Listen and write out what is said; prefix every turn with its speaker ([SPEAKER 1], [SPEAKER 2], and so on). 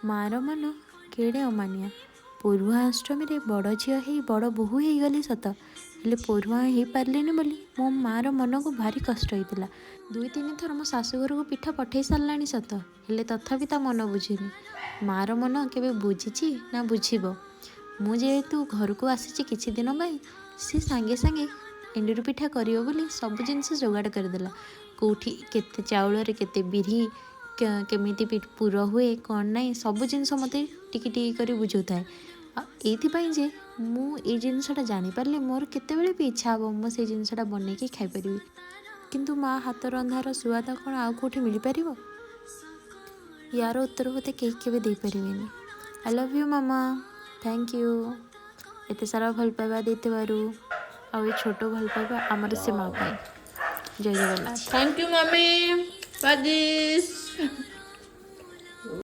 [SPEAKER 1] ମାଆର ମନ କେଡ଼େ ଅମାନିଆ। ପୋରୁହାଁ ଅଷ୍ଟମୀରେ ବଡ଼ ଝିଅ ହେଇ ବଡ଼ ବୋହୂ ହେଇଗଲି ସତ, ହେଲେ ପୋରୁହାଁ ହେଇପାରିଲିନି ବୋଲି ମୋ ମାଆର ମନକୁ ଭାରି କଷ୍ଟ ହେଇଥିଲା। ଦୁଇ ତିନି ଥର ମୋ ଶାଶୁଘରକୁ ପିଠା ପଠେଇ ସାରିଲାଣି ସତ, ହେଲେ ତଥାପି ତା ମନ ବୁଝୁନି। ମାଆର ମନ କେବେ ବୁଝିଛି ନା ବୁଝିବ? ମୁଁ ଯେହେତୁ ଘରକୁ ଆସିଛି କିଛି ଦିନ ପାଇଁ, ସେ ସାଙ୍ଗେ ସାଙ୍ଗେ ଏଣ୍ଡୁରି ପିଠା କରିବ ବୋଲି ସବୁ ଜିନିଷ ଯୋଗାଡ଼ କରିଦେଲା। କେଉଁଠି କେତେ ଚାଉଳରେ କେତେ ବିରି, କେମିତି ପୁର ହୁଏ କ'ଣ ନାହିଁ, ସବୁ ଜିନିଷ ମୋତେ ଟିକେ ଟିକେ କରି ବୁଝାଉଥାଏ। ଆଉ ଏଇଥିପାଇଁ ଯେ ମୁଁ ଏଇ ଜିନିଷଟା ଜାଣିପାରିଲେ ମୋର କେତେବେଳେ ବି ଇଚ୍ଛା ହେବ, ମୁଁ ସେଇ ଜିନିଷଟା ବନେଇକି ଖାଇପାରିବି। କିନ୍ତୁ ମା ହାତ ରନ୍ଧାର ସୁଆଦ କ'ଣ ଆଉ କେଉଁଠି ମିଳିପାରିବ? ୟାର ଉତ୍ତର ବୋଧେ କେହି କେବେ ଦେଇପାରିବେନି। I love you Mama, thank you ଏତେ ସାରା ଭଲ ପାଇବା ଦେଇଥିବାରୁ। ଆଉ ଏ ଛୋଟ ଭଲ ପାଇବା ଆମର ସେ ମା ପାଇଁ। ଜୟ Jagannath.
[SPEAKER 2] Thank you, mummy, for this.